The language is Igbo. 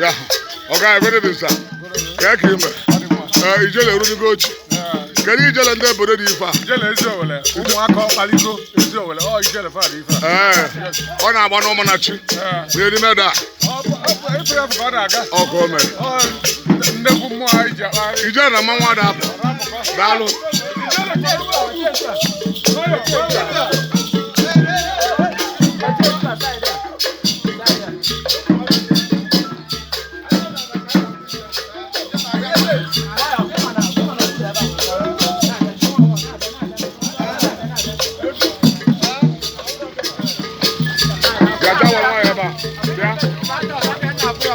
Ọga, ọga, good evening, sir. Kee ka ime? Ee, ijele erudigo ochi. Kedu ijele ndị obodo dị ife a? Ijele ezi owele, ụmụaka ọkpaligo ezi owele, ọ ijele fa dị ife a. Ee, ọ na-agba n'ụmụnachi n'erimede a. Efu ya ka ọ na-aga. Ọ ka o mere. Ọ nnekwu mmụọ anyị ji akpagharị. Ijele na mmanwụ ada apụ. Daalụ. Bịa, bịa, were nwayọọ ebe a. Bịa.